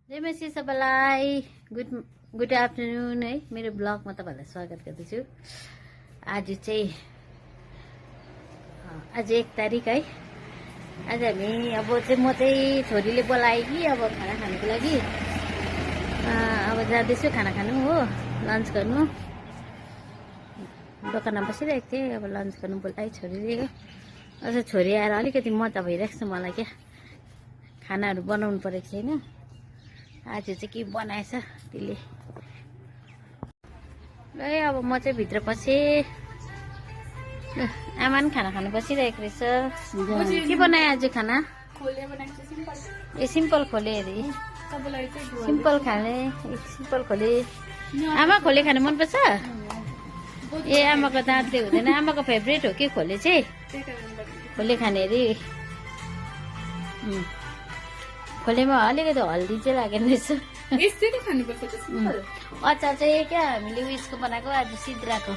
जय मसी सबैलाई good afternoon है। मेरो ब्लगमा तपाईँहरूलाई स्वागत गर्दछु। आज 1 तारिक है। आज हामी म चाहिँ छोरीले बोलाएँ कि अब खाना खानुको लागि अब जाँदैछु खाना खानु हो, लन्च गर्नु। दोकानमा बसिरहेको थिएँ, अब लन्च गर्नु बोलाएँ छोरीले। अझ छोरी आएर अलिकति मजा भइरहेको छ मलाई क्या। खानाहरू बनाउनु परेको छैन। आज चाहिँ के बनाएछ त्यसले। ल अब म चाहिँ भित्र पसेँ। आमा पनि खाना खानु बसिरहेको रहेछ। के बनायो आज खाना? खोले बनाएको सिम्पल। ए सिम्पल खोले अरे। सबैलाई चाहिँ सिम्पल खाने सिम्पल खोले। आमा खोले खानु मनपर्छ? ए आमाको दाँतले हुँदैन। आमाको फेभरेट हो कि खोले चाहिँ। खोले खाने अरे। खोलेमा अलिकति हल्दी चाहिँ लागेन रहेछ। यस्तै नै खानुपर्छ त सिम्पल। अचार चाहिँ क्या हामीले उयसको बनाएको आज सिद्राको।